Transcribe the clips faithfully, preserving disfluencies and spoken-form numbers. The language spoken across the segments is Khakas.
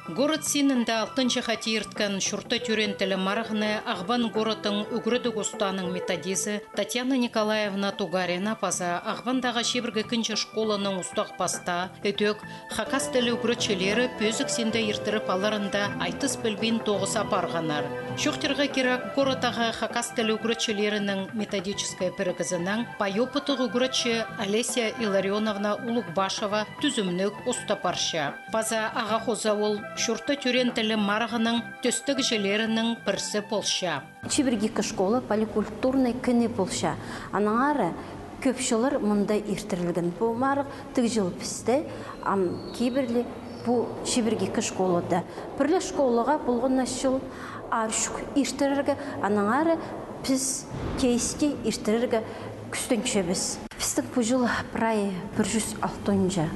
Город синінде алтынҷы хати ирткен чуртаа тӧреен тілі марығны Ағбан городтың ӱгредіг устааның методизі Татьяна Николаевна Тугарина паза Ағбандағы чибіргі ікінҷі школаның устағ-пастаа, ідӧк хакас тілі ӱгретчілері пӧзік синде иртіріп аларында айтыс пілбин тоғыс апарғаннар. Чоохтирға кирек, городтағы хакас тілі ӱгретчілерінің методическай пірігізінең пай опыттығ ӱгретчі Олеся Илларионовна Улугбашева тӱзімніг устап парча. Паза ағаа хоза ол чуртаа тӧреен тілі марығның тӧстегҷілерінің пірсі полча. Чибіргі ікі школа поликультурнай кіні полча. Аннаңар кӧп чыллар мында иртірілген пу марығ, тігі чыл пісте, ам кибірлі пу чибіргі ікі школада. Пір ле школаға полған на чыл аар чӱк иртірерге, аннаңар піс тиисті иртірерге кӱстенчебіс. Пістің пу чыл прай пір чӱс алтынҷы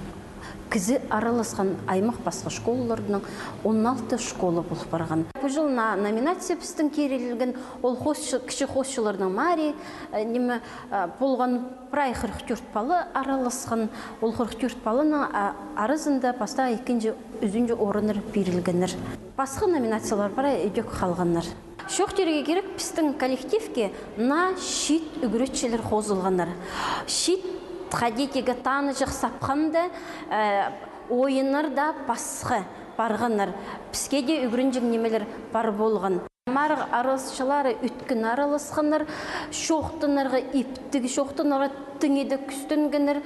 кізі араласхан, аймах пасха школалардаң он алты школа пол парған. Пу чыл на-, номинация пістің кирілген, ол хоосчы-, кічіг хоосчыларның марии, э, ниме, э, полған, прай хырых тӧрт пала араласхан, ол хырых тӧрт паланың, а, аразында пастағы, ікінҷі, ӱзінҷі орыннар пирілгеннер. Пасха номинациялар прай ідӧк халғаннар. Чоохтирға кирек, пістің коллективке на чиит ӱгретчілер хозылғаннар. Чиит, хайди тигі, таныҷах сапханда, э, ойыннар даа пасха парғаннар. Піске дее ӱгренҷең нимелер пар полған. Марығ араласчылары ӧткін араласханнар, чоохтанарға иптіг, чоохтанарға тың иде кӱстенгеннер,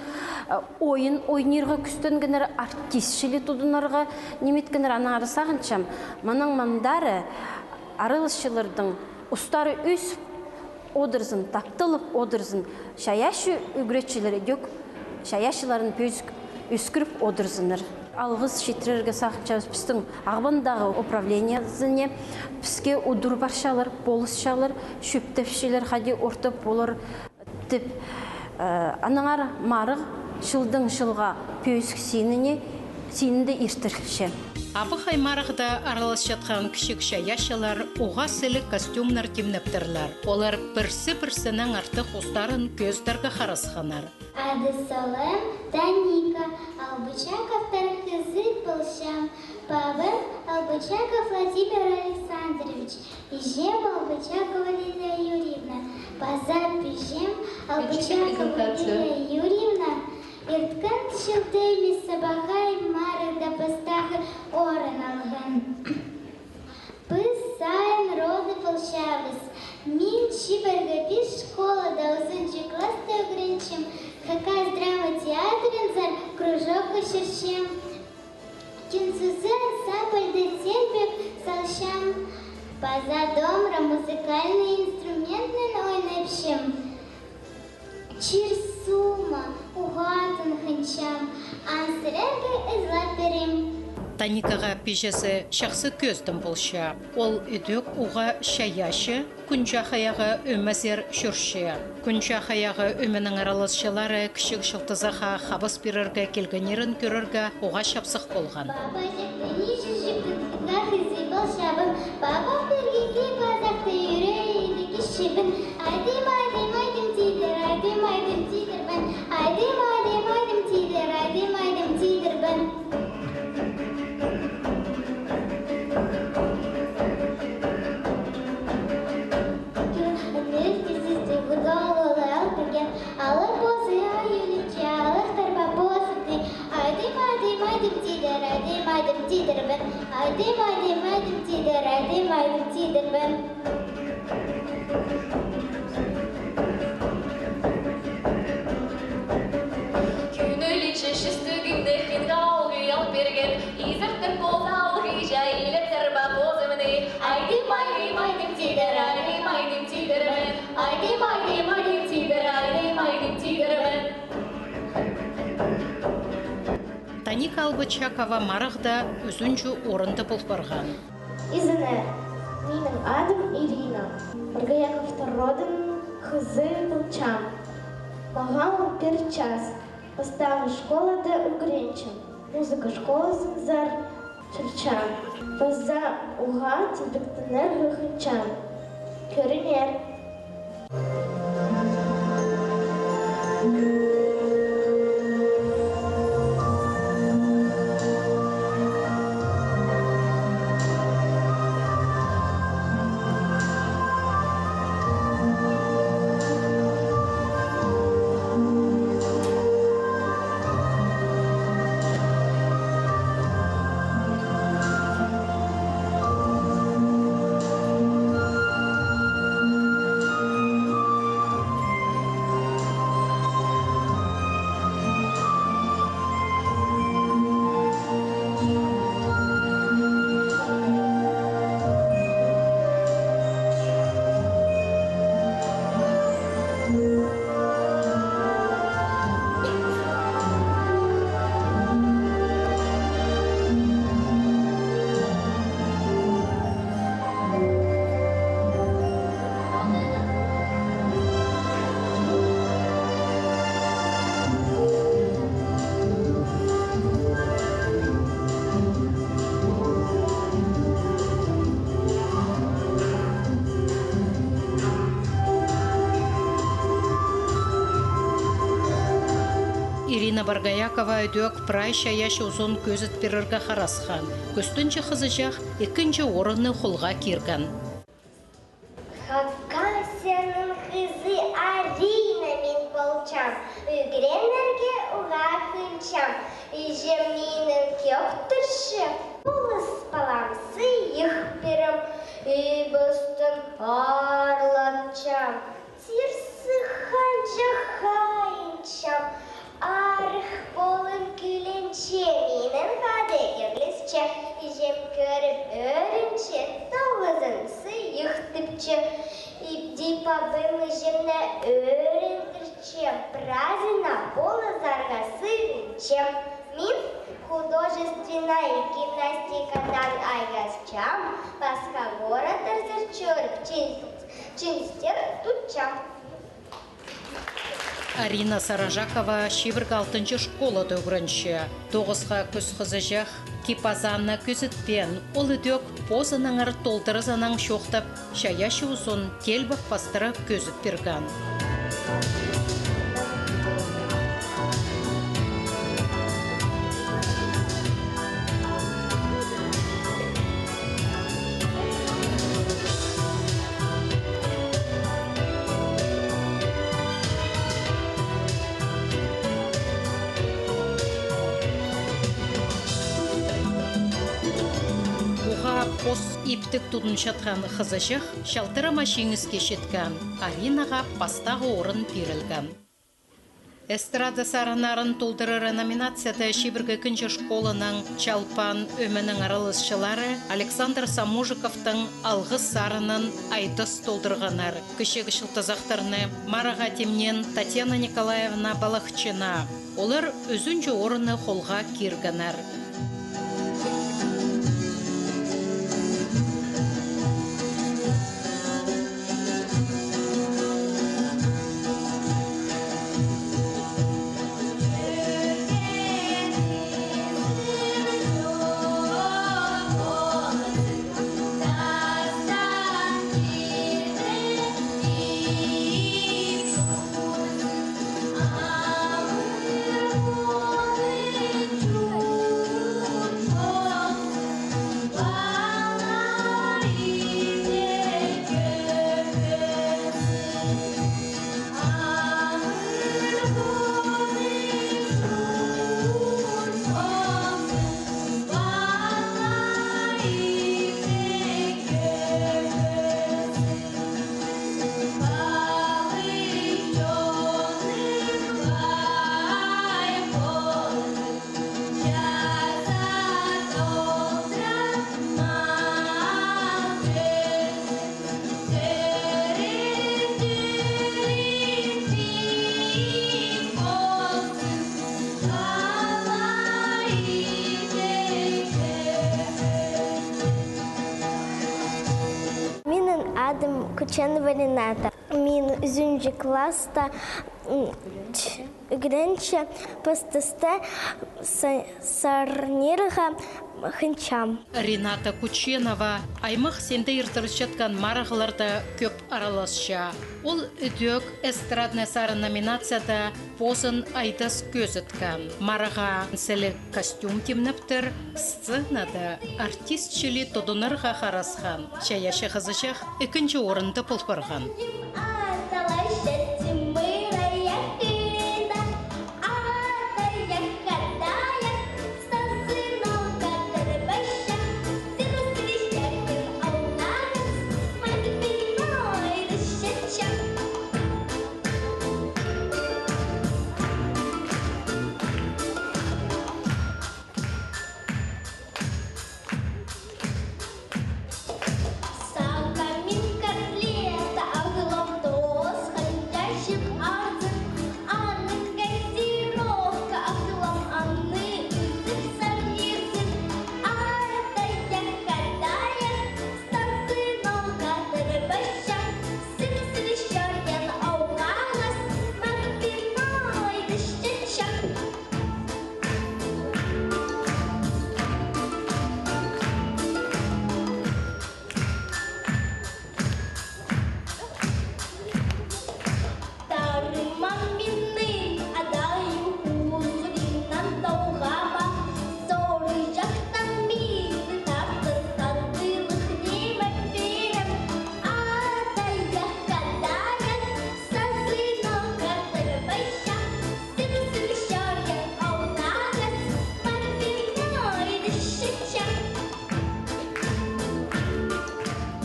э, ойын ойнирға кӱстенгеннер, артист чіли тудынарға ниме иткеннер, аннаңар сағынчам, мының мындары араласчыларның устары ӧсіп одырзын, тапталып одырзын, чайаачы ӱгретчілер ідӧк чайаачыларын пӧзік ӧскіріп одырзыннар. Алғыс читірерге сағынчабыс пістің Ағбандағы управлениезіне, піске удур парчалар, полысчалар, чӧптепчелер, хайди орта полар тіп. Э, аннаңар марығ чылдаң чылға пӧзік синіне, синінде иртірілче. Абахай марығда араласчатхан кічіг чайаачылар уғаа сіліг костюмнар тимнептірлер. Олар пірсі-пірсінең артых устарын кӧзідерге харасханнар. Ады-солым Таника, Албычаковтар хызы полчам. Пабам Албычаков Владимир Александрович, иҷем Албычакова Лилия Юрьевна, паза пиҷем Албычакова Лилия Юрьевна ирткен чылда мис Абахай марығда пастағы орын алған. Піс сайын роды полчабыс. Мин чибіргі пис школада узунҷы класста ӱгренчем, Хакас драма театрынзар кружокха чӧрчем. Кӱн сузы ансамбльде тербек салчам, паза домра музыкальный инструментнең ойнапчам. Чир-суум уғаа тынғанчам, ам сірерге ызылап пирем. Таникаға пиҷезі чахсы кӧзідім полча. Ол ідӧк уғаа чайаачы, Кӱнҷах аяғы ӧмезер чӧрче. Кӱнҷах аяғы ӧменің араласчылары кічіг чылтызахха хабыс пирерге килгеннерін кӧрерге уғаа чапсых полған. Папазахты ниҷе чібін, хызы полчабын. Папам пирген кип-азахты ӱрее иді кичібін. Айдым, айдым, айдым тидір, айдым, айдым тидірбін. Айдым, айдым, айдым тидір, айдым, айдым тидірбін. Кӱн ӧмес тізізді, будаллы алып кирген. Алып позы ай ӱлінче, алыптар ба позымны. Айдым, айдым, айдым тидір, айдым, айдым тидірбін. Айдым, айдым, айдым тидір, айдым, айдым тидірбін. Кӱн ӱлінче, чӱстігімні хынға ол кӧй алып пирген. Изектер позы алғыҷа, илептер ба позымны. Айдым, айдым, айдым тидір, айдым, айдым тидірбін. Айдым, айдым, айдым тидір, айдым, айдым тидірбін. Таника Албычакова марығда ӱзінҷі орында пол парған. Изеннер, минің адым Ирина. Оргояковтар родының хызы полчам. Мағаа он пір час. Пастағы школада ӱгренчем. Музыка школазынзар чӧрчем. Паза уғаа тимнектенерге хынчам. Кӧріңер. Боргоякова ідӧк прай чайаачы узун кӧзіт пирерге харасхан. Кӱстенҷі хызыҷах ікінҷі орынны холға кирген. Хакасияның хызы Арина мин полчам, ӱгренерге уғаа хынчам. Іҷем минің кӧӧктірче, полыс палам сыйых пирем, ибістің аарлатчам. Тирсі ханҷа хайынчам, арых полын кӱленче, минің хада кӧглесче, іҷем кӧріп ӧрінче, тоғызын сыйых тіпче. Ибде пабам іҷемні ӧріндірче, празына полызарға сыйынчам. Мин художественнай гимнастикадаң айғасчам, пасха городтарзар чӧріп, чиң-, чиңістер тутчам. Арина Саражакова чибіргі алтынҷы школада ӱгренче. Тоғысха кӱс хызыҷах кип-азаанны кӧзітпеен, ол ідӧк позынаңар толдыразынаң чоохтап, чайаачы узун телбек пастыра кӧзіт пирген. Уғаа пос иптіг тудынчатхан хызыҷах чалтырама чиңіске читкен. Аринаға пастағы орын пирілген. Эстрада сарыннарын толдырар номинацияда чибіргі ікінҷі школаның чалбаан ӧменің араласчылары Александр Самужиковтың «Алғыс» сарынын айдас толдырғаннар. Кічіг чылтызахтарны марығға тимнеен Татьяна Николаевна Балахчина. Олар ӱзінҷі орынны холға киргеннер. Минің адым Кученова Рената. Мин ӱзінҷі класста, м, ч-, ӱгренче, пастыста са-, сарнирға хынчам. Рената Кученова аймах синде иртірілчеткен марығларда кӧп араласча. Ол ідӧк эстрадный сарын номинацияда позын айдас кӧзіткен. Марығға сіліг костюм тимнептір, сценада артист чіли тудынарға харасхан. Чайаачы хызыҷах ікінҷі орында пол парған.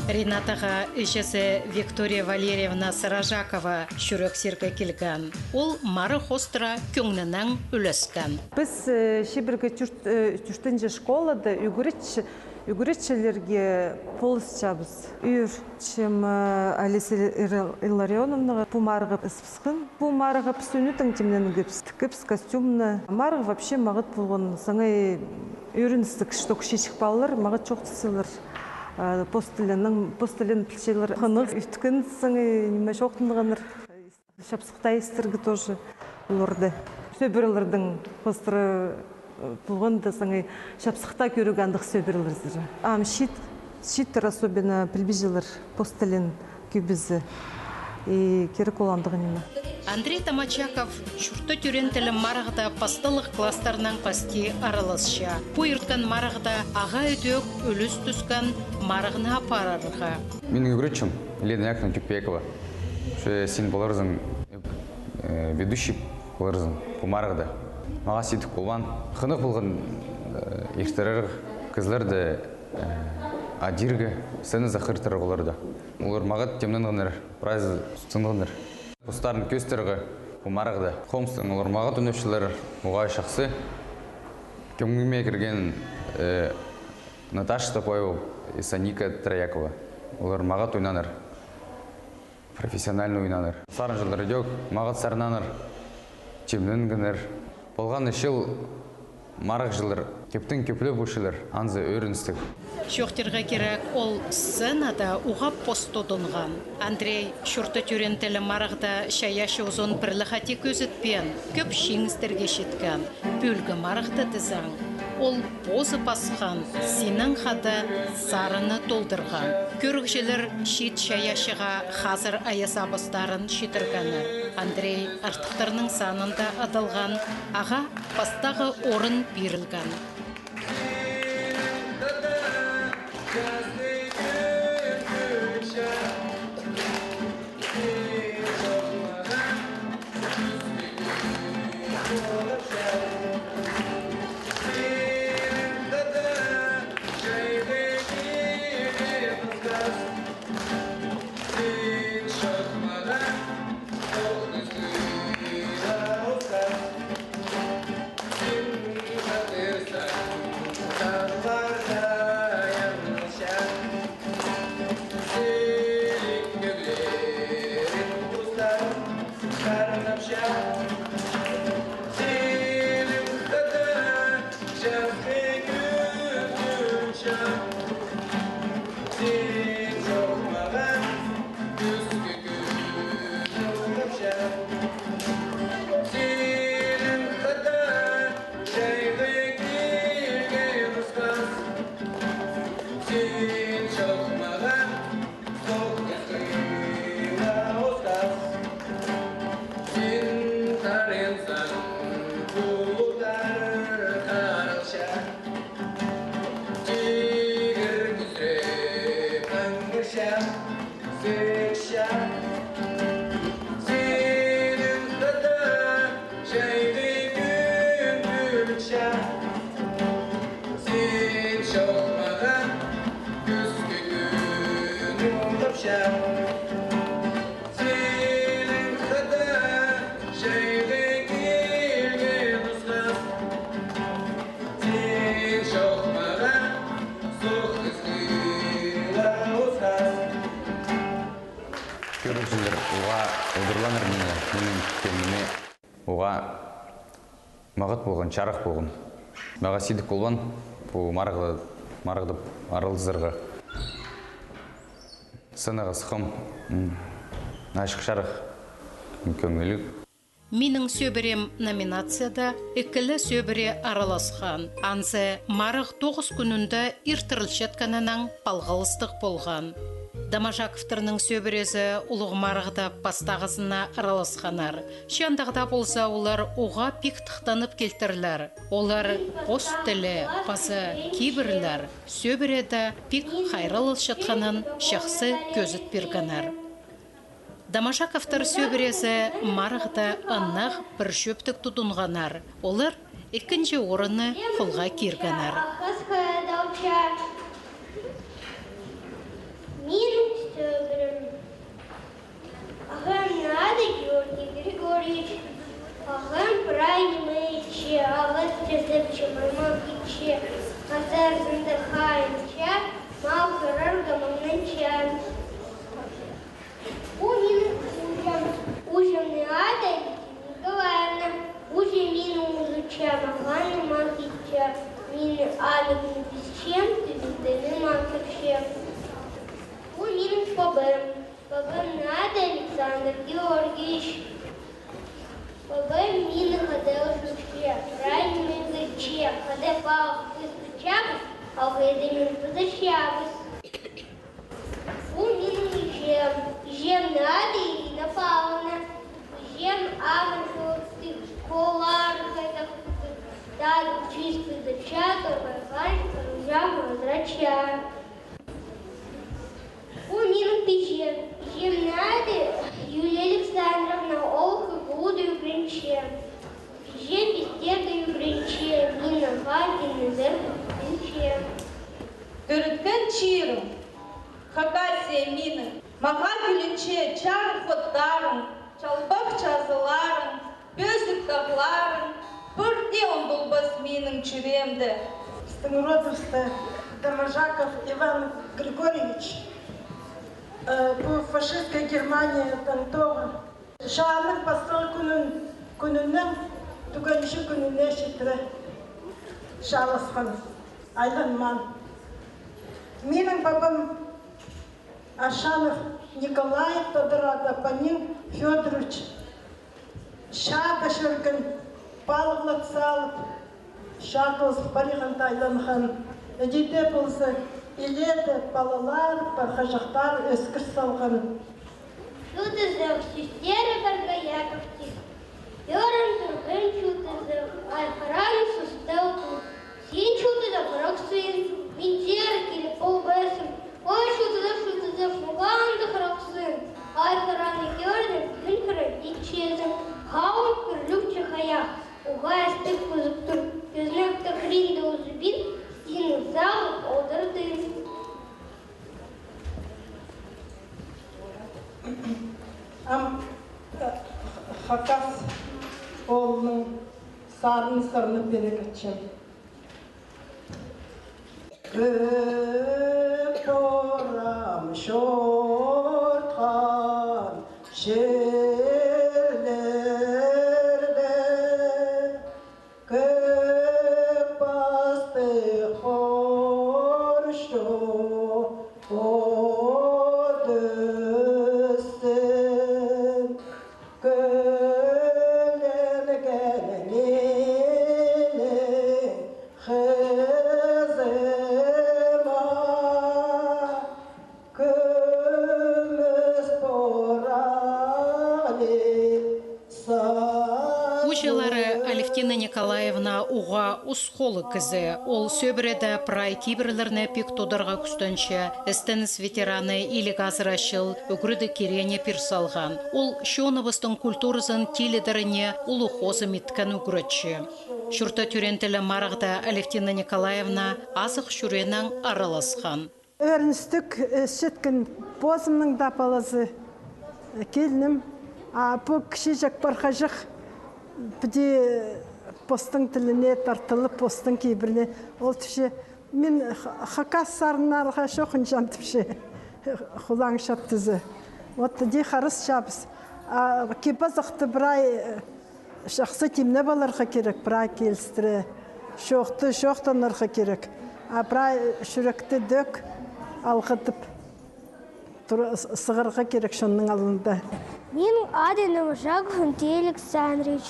Ринатаға іҷезі Виктория Валерьевна Сыражакова чӱрексирге килген. Ол марығ хоостыра кӧңнінең ӱлескен. Піс, э, чибіргі тӧрт-, э, тӧртінҷі школада ӱгретчі-, ӱгретчілерге полысчабыс. Ӱгретчім, э, Олеся Ил-, Илларионовнаға пу марығ ысыбысхан. Пу марығға піс ӱнетін тимненгебіс, тіккебіс костюмны. Марығ вообще мағат полған, саңай ӧріністіг, что кічіҷек палалар мағат чоохтасчалар. А, пос тілінең, пос тілін пілчелер. Хынығ, ӧткін саңай ниме чоохтанғаннар. Чапсыхта истерге тоже оларды. Сӧбірелернің хоостыра, э, полғанда саңай чапсыхта кӧрерге андағ сӧбірелер. Ам чиит, чииттер особенно пілбинчелер пос тілін кӧбізі. И кирек ол андағ ниме. Андрей Домочаков «Чуртаа тӧреен тілі» марығда пасталығ класстарнаң пасти араласча. Пу ирткен марығда ағаа ідӧк ӱлӱс тӱскен марығны апарарға. Минің ӱгретчім Елена Яковлевна Тюкпекова. Че син поларзың, э, ведущий поларзың пу марығда. Мағаа сидік полбаан. Хынығ полған, э, иртірерге кізілерні, э, адирға, сценазар иртірерге оларды. Олар мағат тимненгеннер, прайзы сынғаннар. Постарын кӧзідерге пу марығда. Хомыстаң олар мағат ӱнепчелер, уғаа чахсы. Кӧңніме кірген, э, Наташа Топоева и Саника Троякова. Олар мағат ойнааннар. Профессиональный ойнааннар. Сарынҷылар ідӧк мағат сарнааннар, тимненгеннер. Полған чыл марығҷылар кӧптең кӧплеп полчалар, анзы ӧріністіг. Чоохтирға кирек, ол сценада уғаа пос тудынған. Андрей «Чуртаа тӧреен тілі» марығда чайаачы узын пір ле хати кӧзітпеен, кӧп чиңістерге читкен. Пӱӱлгі марығда тізең, ол позы пасхан синнең хада сарынны толдырған. Кӧрігҷілер чиит чайаачыға хазыр ая сабыстарын читіргеннер. Андрей артыхтарның санында адалған, ағаа пастағы орын пирілген. Кӧрігҷілер уғаа удурлааннар мині, минің кӧңніме. Уғаа мағат полған, чарых полған. Мағаа сидік полбаан пу марығда, марығда араласарға. Сценаға сыххам, м, ачых-чарых, кӧңніліг. «Минің сӧбірем» номинацияда ікі ле сӧбіре араласхан. Анзы марығ тоғыс кӱнінде иртірілчеткенінең палғалыстығ полған. Доможаковтарның сӧбірезі улуғ марығда пастағызына араласханнар. Че андағ даа полза, олар уғаа пик тыхтанып килтірлер. Олар пос тілі паза кибірлер сӧбіреде пик хайралласчатханын чахсы кӧзіт пиргеннер. Доможаковтар сӧбірезі марығда ынағ пір чӧптіг тудынғаннар. Олар ікінҷі орынны холға киргеннер. Сынды хайынча, мал хырарға маңнанча. Пу минің ууҷам. Ууҷамның ады Алевтина Николаевна. Ууҷам минің узуча, мағаа мал итче. Мин аның кӱнін пісчем, тӱзіндең мал кӧрчем. Пу минің пабам. Пабамның ады Александр Георгиевич. Пабам минің хада ӱгретче, прай ниме ӱгретче, хада палых пызырчабыс, алғыда мин пызырчабыс. Пу минің іҷем. Іҷемнің ады Ирина Павловна. Іҷем ағын чоохтап, школалар хайдағ, тадығ чиис пызырча, торғайған, ырҷаң азыратча. Пу минің пиҷем. Пиҷемнің ады Юлия Александровна, ол ХГУ-да ӱгренче. Пиҷем пістерге ӱгренче, минің хатиннер пілче. Тӧріткен чирім, Хакасия минің. Мағаа кӱлінче чарых оттарың, чалбах чазыларың, пӧзік тағларың пір дее ундулбас минің чӱреемде. Пістің родыбыста Доможаков Иван Григорьевич, э, пу фашистская Германиядаң тоғыр. Чааның пастағы кӱнін, кӱнінең тӱгенҷі кӱніне читіре чааласхан, айланмаан. Минің пабам Аршанов Николай, Тодар ада Панин Фёдорович, чаада чӧрген, палығлар салып, чаалазып парған, айланған. Іди дее полза, илееде палалар, пархаҷахтар ӧскір салған. Чудызах сӧстері парға Яков тип. Пӧрін турған чудызах, ай хараан сусталту. Син чудызах хырахсың, мин теер киліп полбаспын. Ой, чудызах, чудызах, мағаа андағ хырахсың. Ай хараанны кӧрдім, кӱн хыра итчезің. Халың пӱрлӱкче хайах. Уғаа істік кӱзік тур. Кӧзенектің хыринда узубин, синің сағып одырдым. Ам, э, хакас оолның сарын сарнап пирерге итчем. Кӧп порам чортхан чирлерде, кӧп пастығ порчу от ӱстӱн кӧленген минің хызыма. Кӱмӱс порағлығ сағыс. Ууҷалары Алевтина Николаевна уғаа ус холлығ кізі. Ол сӧбіреде прай кибірлерні пик тударға кӱстенче. Істеніс ветераны, иліг азырасчыл, ӱгредіг киреене пир салған. Ол чоныбыстың культуразын тилідеріне улуғ хозым иткен ӱгретчі. Чуртаа тӧреен тілі марығда Алевтина Николаевна азых чӱреенең араласхан. Ӧріністіг, э, ісчеткен позымның даа палазы, э, килінім. А пу кічіҷек пархаҷах піди, э, постың тіліне тартылып, постың кибіріне. Ол тіпче, мин х-, хакас сарыннарға чох ынҷам тіпче, хулаң чаптызы. Вот піди харысчабыс. А кип-азахты прай, э, чахсы тимнеп аларға кирек, прай килістіре. Чоохты чоохтанарға кирек. А прай чӱректі дӧк алғыдып тур-, с-, сығарға кирек чонның алнында. Минің адым Жаков Андрей Александрович.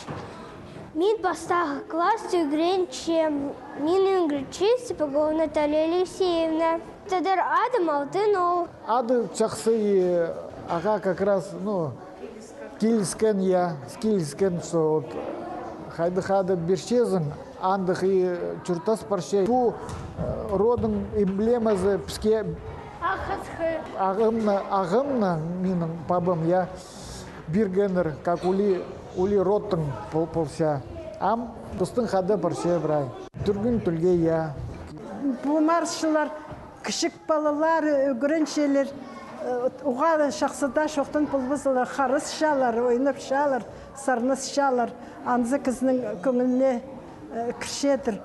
Мин пастағы класста ӱгренчем. Минің ӱгретчі Сапогова Наталья Алексеевна. Тодар адым Алтын оол. Ады чахсы, и ағаа как раз, ну, киліскен, я, киліскен, что вот хайдағ ады пирчезің, андағ и чуртас парча. Пу, э, родның эмблемазы піске. Ағасхы. Ағымны, ағымны минің пабам, я, пиргеннер, как улуғ, улуғ родтың пол-, полча. Ам пістің хада парча прай. Тӱргӱн тӱлге, я. Пу марығҷылар кічіг палалар, ӱгренҷілер, э, уғаа чахсы даа чоохтанып полбазалар, харысчалар, ойнапчалар, сарнасчалар. Анзы кізінің кӧңніне, э, кірчедір.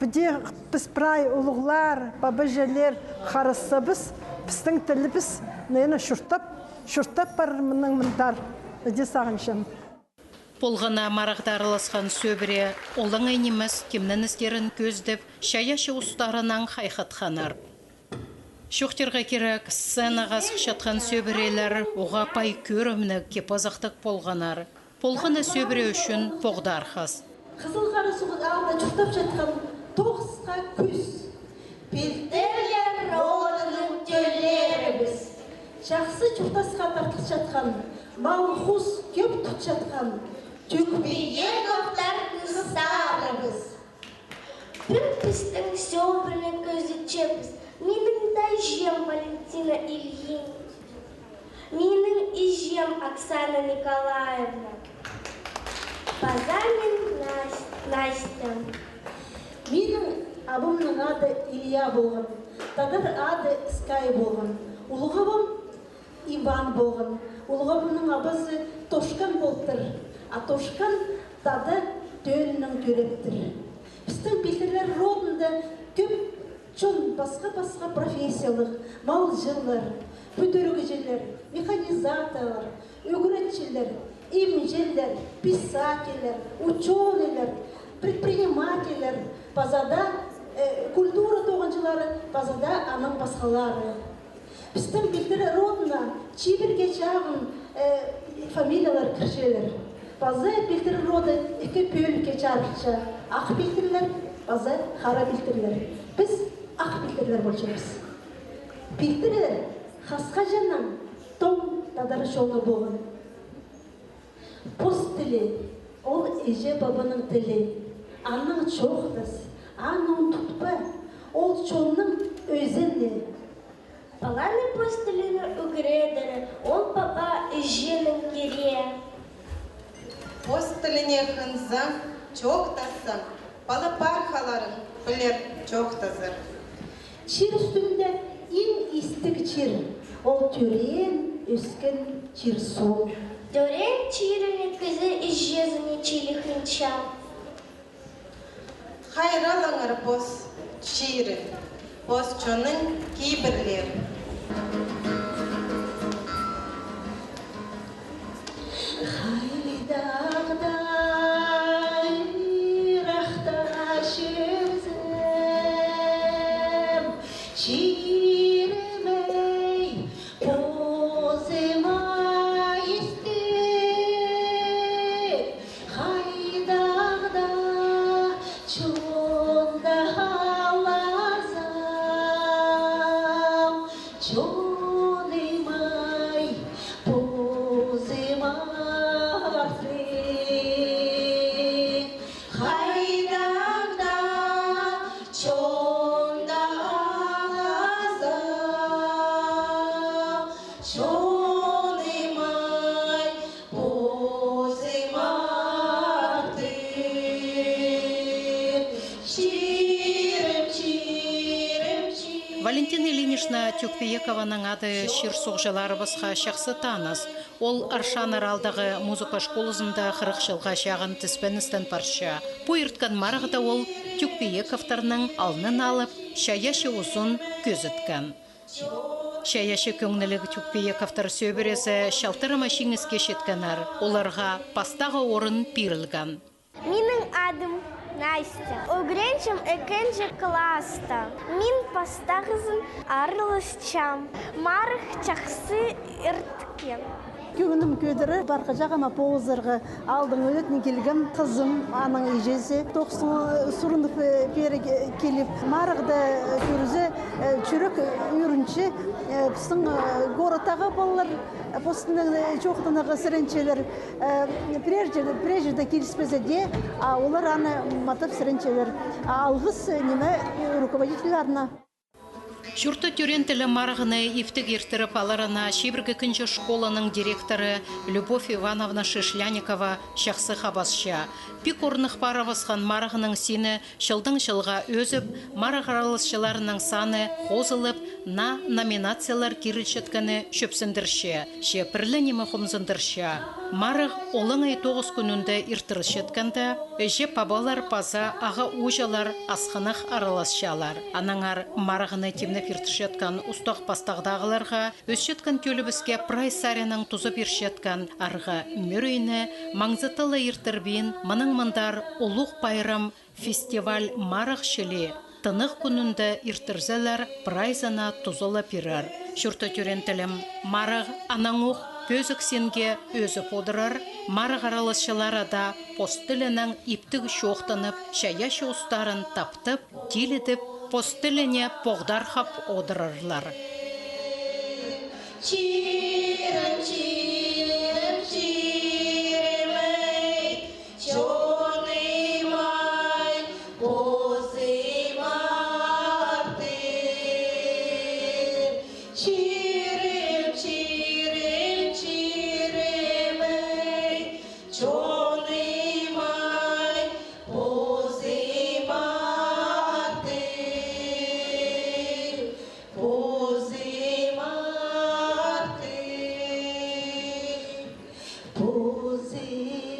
Піди піс прай улуғлар, пабаҷылар харыссабыс, пістің тілібіс, наверно, чуртап, чуртап парар мыннаң мындар, піди сағынчам. Полған на марығда араласхан сӧбіре олаңай нимес тимненістерін кӧзідіп, чайаачы устарынаң хайхатханнар. Чоохтирға кирек, сценаға сыхчатхан сӧбірелер уғаа пай кӧрімніг, кип-азахтығ полғаннар. Полған на сӧбіре ӱчӱн поғдархас. Хызыл Хара суғ алнында чуртап чатхан тоғысха кӱс. Пилтірлер родының тӧллерібіс. Чахсы чуртасха тартылчатхан, мал-хус кӧп тутчатхан Тюкпиековтар хыстарыбыс. Пӱӱн пістің сӧбірені кӧзітчебіс. Минің тайҷам Валентина Ильинична. Минің іҷем Оксана Николаевна. Паза мин Нас-, Настя. Минің абамның ады Илья полған, тадар ады Скай полған. Улуғ абам Иван полған. Улуғ абамның абазы Тошкан полтыр, а Тошкан тада тӧлнең тӧрептір. Пістің пилтірлер родында кӧп чон пасха-пасха профессиялығ: малҷылар, пӱдірігҷілер, механизаторлар, ӱгретчілер, имҷілер, писательлер, учёныйлар, предпринимательлер, паза даа, э, культура тоғынҷылары, паза даа аның пасхалары. Пістің пилтірі родына чибіргі чағын, э, фамилиялар кірчелер. Паза пилтірі роды ікі пӧлікке чарылча: ах пилтірлер паза хара пилтірлер. Піс ах пилтірлер полчабыс. Пилтірлер хасхаҷаннаң тоң тадар чоны полған. Пос тілі, ол іҷе-пабаның тілі. Анаң чоохтас, анаң тутпа, ол чонның ӧзені. Паланы пос тіліне ӱгредері, ол паба-іҷенің кирее. Пос тіліне хынзаң, чоохтазаң, пала пар халарын пілер, чоохтазар. Чир ӱстӱнде иң истіг чир, ол тӧреен, ӧскен чир-суул. Тӧреен чиріне кізі іҷезіне чиліхінче. Хайраллаңар пос чирін, пос чонның кибірлерін. Хайдағ даа ирахта чӧрзем, чирім ей, позыма истіг, хайдағ даа чонда халазам, чоным ай, позыма артых. Хайдағ даа чонда халазам, чоным ай, позыма артых. Чирім, чирім, чирім. Валентина Ильинична Тюкпиекованың ады чир-суғҷыларыбысха чахсы таныс. Ол Аршан аалдағы музыка школазында хырых чылға чағын тіспеністең парча. Пу ирткен марығда ол Тюкпиековтарның алнын алып, чайаачы узын кӧзіткен. Чайаачы кӧңніліг Тюкпиековтар сӧбірезі чалтырама чиңіске читкеннер, оларға пастағы орын пирілген. Минің адым Настя. Ӱгренчем ікінҷі класста. Мин пастағызын араласчам. Марығ чахсы ирткен. Кӧңнім кӧдіре, парғаҷағым позырға, аалдың ӧӧнінең килген хызым, аның іҷезі. Тоғыстың сурынып, э, пеер киліп, марығда кӧрзе, э, чӱрек ӧрінче, э, пістің, э, городтағы палалар, э, постынаң, э, чоохтанарға сіренчелер. Э, прежде, прежде де киліспезе де, а олар аны матап сіренчелер. А алғыс, э, ниме, э, руководительлеріне. Чуртап тӧреен тілі марығны иптіг иртіріп аларына чибіргі ікінҷі школаның директоры Любовь Ивановна Шишлянникова чахсы хабасча. Пик орных парыбысхан марығның сині чылдаң чылға ӧзіп, марығ араласчыларының саны хозылып, наа номинациялар кирілчеткені чӧпсіндірче, че пір ле ниме хомзындырча. Марығ олаңай тоғыс кӱнінде иртірілчеткенде, іҷе-пабалар паза аға-ууҷалар асхынах араласчалар. Аннаңар марығны тимнеп иртірчеткен устағ-пастағдағыларға, ӧсчеткен тӧлібіске прай саринаң туза пирчеткен арға-мӧрейні маңзыта ла иртірбин, мының мындар улуғ пайрам фестиваль марығ чіли тынағ кӱнінде иртірзелер, прайзына туза ла пирер. Чуртаа тӧреен тілім марығ анаң ох пӧзік синге ӧзіп одырар, марығ араласчылары даа пос тілінең иптіг чоохтанып, чайаачы устарын таптап, тилідіп, пос тіліне поғдархап одырарлар. Чирім, чирім, чирім-ей, чоным ай, позым артым. Чирім, чирім, чирім-ей, чоным ай, позым артым. Позым артым. Позым